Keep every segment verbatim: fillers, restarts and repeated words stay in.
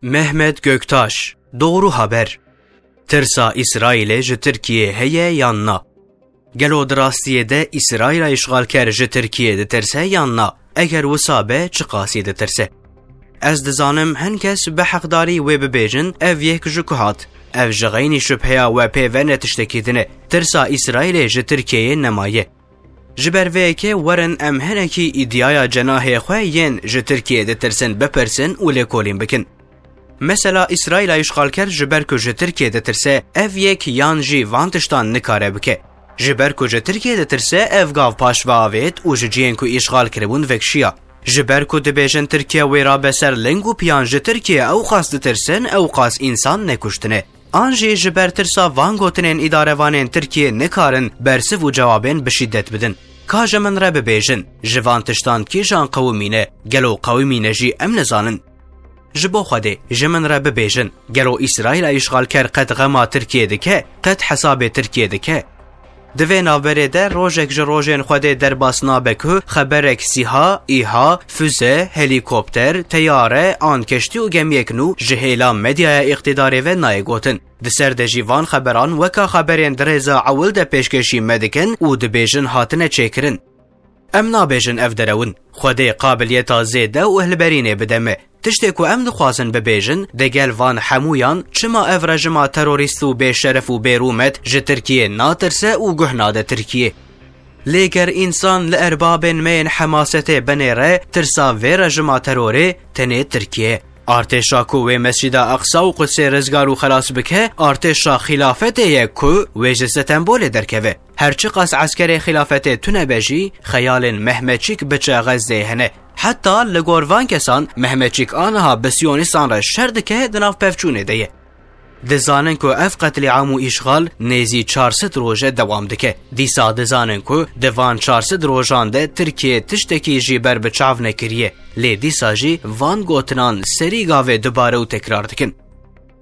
Mehmet Göktaş, Doğru Haber. Tirsa Îsraîlê ji Tirkiyê heye yan na? Gelo di rastiyê de Îsraîla îşxalker ji Tirkiyê ditirse yan na? Eger wisa be, çiqasî ditirse? Ez dizanim hin kes bi heqdarî wê bibêjin, ev yek ji ku hat. Ev ji xeynî şubheya we pê ve ne tiştekî din e. Tirsa Îsraîlê ji Tirkiyeyê nemaye. Ji ber vê yekê werin em hinekî îdiaya cenahê xwe yên ji Tirkiyê ditirsin bipirsin û lêkolîn bikin. Mesela Îsraîla îşxalker ji ber ku ji Tirkiyê ditirse, ev yek yan jî van tiştan nikare bike. Ji ber ku ji Tirkiyê ditirse, ev gav paş ve avêt û ji cihên ku îşxal kiribûn vekişiya. Ji ber ku dibêjin Tirkiye wê rabe ser ling û piyan ji Tirkiyê ewqas ditirsin, ewqas însan nekuştine. An jî ji ber tirsa van gotinên îdarevanên Tirkiyê nikarin bersiv û cewabên bi şîdet bidin. Ka ji min re bibêjin, ji van tiştan kîjan qewimî ne, gelo qewimî ne jî em nizanin? Ji bo Xwedê, ji min re bibêjin, gelo Îsraîla îşxalker qet xema Tirkiyê dike, qet hesabê Tirkiyê dike? Di vê navberê de rojek ji rojên Xwedê derbas nabe ku xeberek SÎHA, ÎHA, füze, helîkopter, teyare an keştî û gemiyek nû ji hêla medyaya îqtîdarê ve nayê gotin. Di ser de jî van xeberan weka xeberên di rêza ewil de pêşkêşî me dikin û dibêjin hatine çêkirin. Em nabêjin ev derewin. Xwedê qabiliyeta zêde û hilberînê bide me. Tiştê ku em dixwazin bibêjin, digel van hemûyan çima ev rejima terorîst û bêşeref û bêrûmet ji Tirkiyê natirse û guh nade Tirkiyê? Lê ger însan li erbabên me yên hemasetê binêre, tirsa vê rejima terorê tenê Tirkiye. Artêşa ku wê Mescîda Aqsa û Qudsê rizgar û xelas bike, artêşa xîlafetê ye ku wê ji Stenbolê derkeve. Her çiqas eskerê xîlafetê tune be jî, xeyalên Mehmetçîk biçe Xezzeyê hene. Heta li gor van kesan Mehmetçîk aniha bi siyonîstan re şer dike, di nav pevçûnê de ye. Dizanin ku ev qetlîam û îşxal nêzî çar sed roj e dewam dike. Dîsa dizanin ku di van çar sed rojan de Tirkiye tiştekî jî ber bi çav nekiriye. Lê dîsa jî van gotinan serî gavê dubare û tekrar dikin.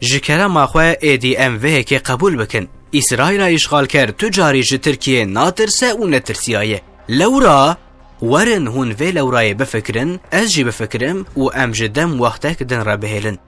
Ji kerema xwe êdî em vê yekê qebûl bikin. Îsraîla îşxalker tu carî ji Tirkiyê natirse û netirsiyaye. Lewra, werin hûn vê lewrayê bifikirin, ez jî bifikirim û em ji dem wextek din re bihêlin.